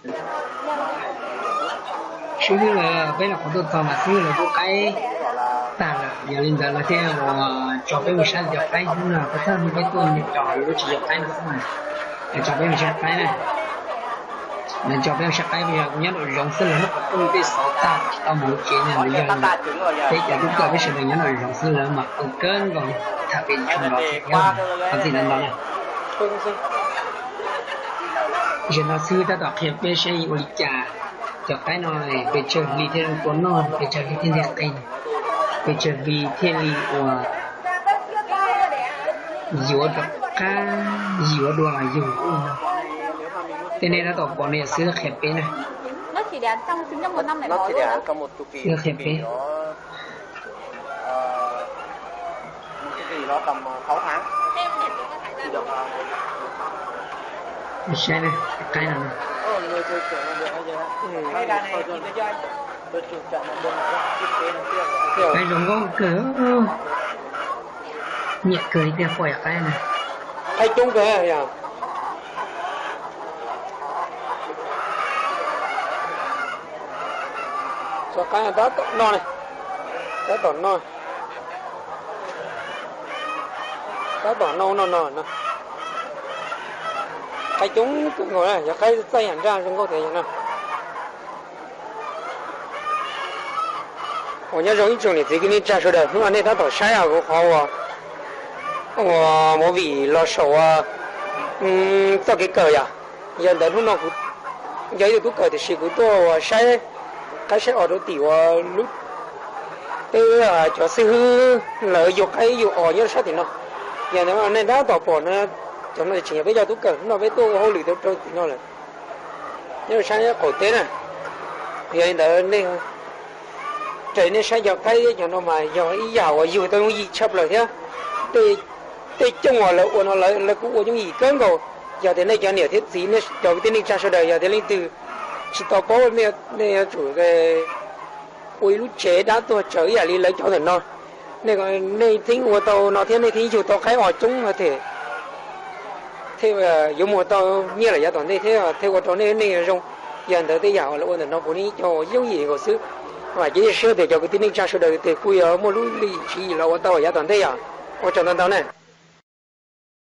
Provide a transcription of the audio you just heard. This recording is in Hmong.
Xib hwb lawv, peb los qhov tuaj txog mas xib hwb lawv kuj qaib tag lawm, yog li ntawd lawv thiaj ua tso peb mus saib lawv cov qaib xwb no, peb thawj hnub peb tuaj mus tso lub tsis yog qaib no xwb mas, lawv tso peb mus saib qaib na. Lawv tso peb mus saib qaib, yog kuv nyob nraum zoov xwb, lawv hnub qhov tuaj tej xauv tag tsis tau mus tsev no, yog peb cov tub kawm peb sawv daws nyob nraum zoov xwb, lawv mas qw kawg nkaus, tham pem tshua nrov thiab, qhov txhim ntawd nrov na. Zaum no xib hwb tab tom qhia peb saib ua li cas, cov qaib no pes tsawg hli thiaj li tua noj, pes tsawg hli thiaj li qi, pes tsawg hli thiaj li ua yuav rov qab, yuav dua los yug no. Tej nej tab tom pom no yog xib hwb qhia peb na. Xib hwb qhia peb. Saib na, cov qaib no na. Qaib zoo nkauj kawg, nyiam kawg li tiag, pom cov qaib na. Qaib coob kawg yog. Cov qaib tab tom noj ne, tab tom noj, tab tom noj noj no. Qaib coob kawg nkaus na, yog qaib txaij yam nraj zoo nkauj tiag yog no. Uas nyob zoo ib tsoom niam txiv kwv tij neej tsa sawv daws, hnub no nej tab tom saib kuv qhov uas, uas movie los saum txoj kev kawm yom. Yog ntawd hnub no kuv yog ib tug tub kawm tiam sis kuv tuaj uas saib qaib saib os rau tim uas lub, peb cov xib hwb lawv yug qaib yug os nyob rau sab tim no. Yog ntawd nej tab tom pom no, cov no tseem yog peb cov tub kawm, hnub no peb tuaj ua hauj lwm rau tim no lawm. Nyob rau sab qaum teb na. Yog li ntawd nej, raws li nej saib cov qaib cov no mas yog ib yam uas yug tau yooj yim tshaj plaws thiab. Tej cooj uas lawv ua no lawv kuj ua yooj yim kawg nkaus. Yog tias nej cov niam thiab txiv, nej cov kwv tij neej tsa sawv daws, yog tias leej twg tsis tau paub, nej yuav tsum ua ib lub tsev dab tuag tsaws ib yam li lawv cov ntawm no. Nej, nej thiaj ua tau no thiab nej thiaj yug tau qaib os coob thiab, thiaj yuav muag tau nyiaj lawm yav tom ntej thiab thiaj ua rau nej neej zoo. Yog ntawd tej yam uas lawv ua ntawm no puav leej cov uas yooj yim nkaus xwb. Vam thiab cia siab tias cov kwv tij neej tsa sawv daws tes kuj yuav muaj lub tswv yim los ua tau yav tom ntej yom. Ua tsaug ntau ntau na.